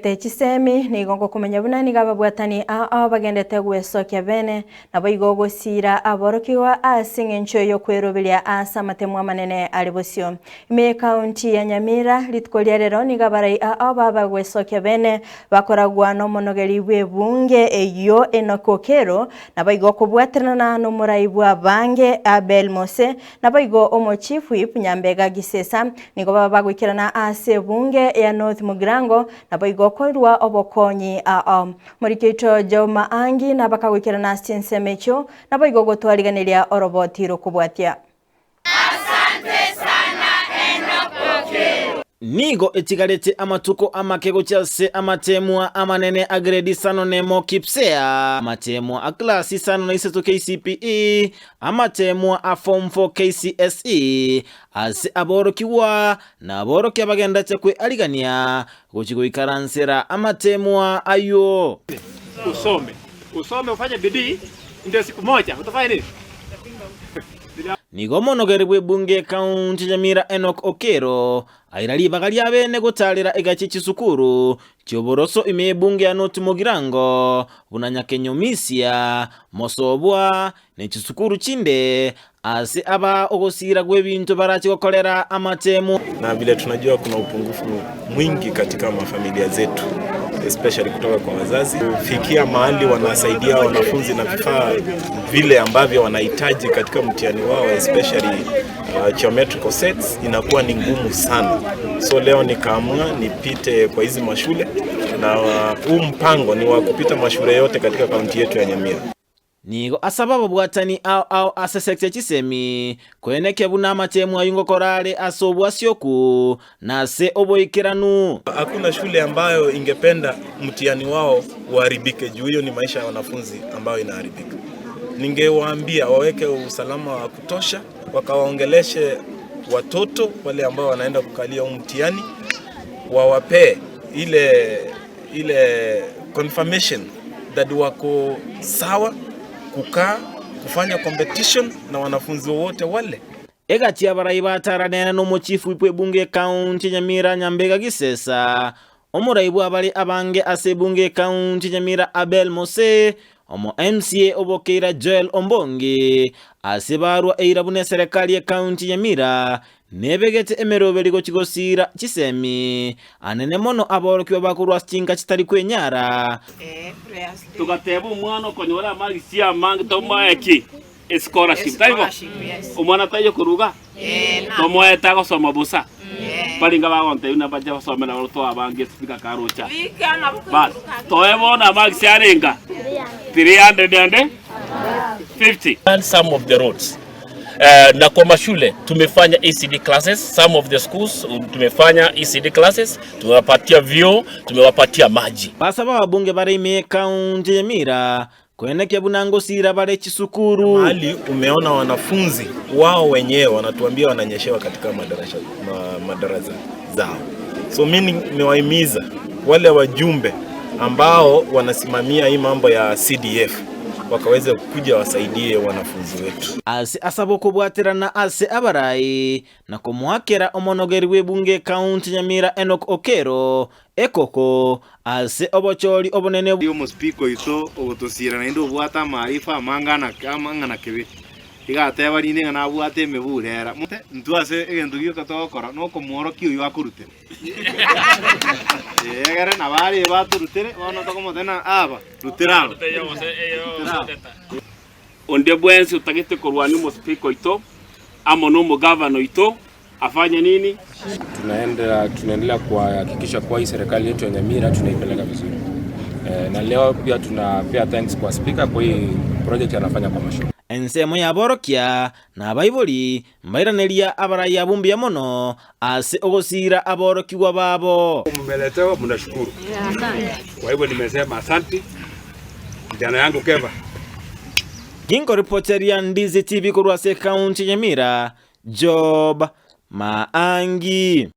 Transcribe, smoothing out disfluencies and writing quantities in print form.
Te chisemi, nigo ngokomanya buna nigo ababwatani ao bagendete gwesokia bene, naboigo gosiira aborokigwa ase engencho y'okweroberia ase amatemo amanene are bosio. Ime y'ekaunti ya Nyamira, rituko ria rero nigo abarai ao baba gwesokia bene bakoragwa nomonogeri bw'ebunge eyio Enock Okello, naboigo kobwaterana nomorai bw'abange Abel Mose, Naboigo omochief whip Nyambega Gisesa nigo baba bagoikerana ase ebunge ya North Mugirango naboigo korwa obokonyi ao. Omoriki oito Job Maangi nabakagoikerana ase chinsemo echio naboigo gotwariganeria oroboti rokobwatia. Nigo etigarete amatuko amake gochia ase amateemwa amanene a grade isano nemo KPSEA, amateemwa a class isano na isato KCPE, Amateemwa a Form 4 KCSE ase aborokigwa na aborokia bagenderete kwearigania gochia goikaransera amateemwa ayio. Usome usome ufanye bidii ndio siku moja utafanya nini? Nigo omonogeri bw'ebunge y'ekaunti ya Nyamira Enock Okello aira ribaga ria bene gotarera egachi chisukuru chi'oboroso ime y'ebunge ya North Mugirango buna Nyakenyomisia, Mosobwa, ne chisukuru chinde ase aba ogosiira gw'ebinto barache gokorera amatemu. Na vile tunajua kuna upungufu mwingi katika mafamilia zetu especially kutoka kwa wazazi kufikia mahali wanasaidia wanafunzi na vifaa vile ambavyo wanahitaji katika mtihani wao especially uh, geometrical sets inakuwa ni ngumu sana. So leo nikaamua nipite kwa hizi mashule na huu uh, mpango ni wa kupita mashule yote katika kaunti yetu ya Nyamira. Nigo asaba ababwatani ao ao ase esekta ye chisemi, koenekia buna amateemu ayio ngokora are ase obwasioku na ase oboikeranu. Hakuna shule ambayo ingependa mtihani wao uharibike juu hiyo ni maisha ya wanafunzi ambayo inaharibika. Ningewaambia waweke usalama wa kutosha, wakawaongeleshe watoto wale ambao wanaenda kukalia huu mtihani, wawapee ile ile confirmation that wako sawa kukaa kufanya competition na wanafunzi wowote wale. Egati abarai bataranene nomochifu bw'ebunge ekaunti ya Nyamira Nyambega Gisesa, omorai bw'abare abange ase ebunge ekaunti ya Nyamira Abel Mose, omo MCA obokeira Joel Ombongi, ase barwa eira buna eserekari y'ekaunti ya Nyamira Nebegete emeroberi gochia gosiira chisemi, anene mono aborokigwa bakorwa ase chinka chitari kwenyara. Togateba omwana okonyora amagisi amange tomoe ki? Escholarship, tari bo? Omwana taiyo koruga? Tomoete agosoma bosa? Baringa bagontebia buna bache basome nabo toa abange speaker karocha. Bas, toe bono amagisi arenga? 350. Some of the roads Na kwa mashule tumefanya ECD classes, some of the schools tumefanya ECD classes, tumewapatia vyoo, tumewapatia maji. Basaba ababunge bare ime y'ekaunti ya Nyamira koenekia buna ngosiira bare chisukuru. Mahali umeona wanafunzi wao wenyewe wanatuambia wananyeshewa katika madarasa, ma, madarasa zao. So mimi nimewahimiza wale wajumbe ambao wanasimamia hii mambo ya CDF wakaweze kuja wasaidie wanafunzi wetu. Ase asaba okobwaterana ase abarai na komoakera omonogeri bw'ebunge ekaunti Nyamira Enock Okello ekoko ase obochori obonene. Omospika oito ogotosiira naende obwate amaarifa amange amang'ana kebe, iga ateba rinde ng'a nabwate emebura era. Intwe ase egento gioka togokora nokomworokia oyio akorutera. Ee, egere nabo arebe atorutere, bono tokomotebia ng'a aba, rutera aba, rutera aba. Onde bwensi otagete korwania omosipika oito amo nomogavana oito afanye nini? Tunaenda tunaendelea kuhakikisha kuwa hii serikali yetu ya Nyamira tunaipeleka vizuri. E, na leo pia tunapea thanks kwa speaker kwa hii project anafanya kwa mashule. Ensemo y'aborokia na abaibori Mbairaneria abarai abwo mbuya mono ase ogosiira aborokigwa babo. Mumeletewa mnashukuru. Kwa hivyo nimesema asanti kijana yangu Keva. Ginkoripoteria Ndizi TV korwa ase ekaunti ya Nyamira, Job Maangi.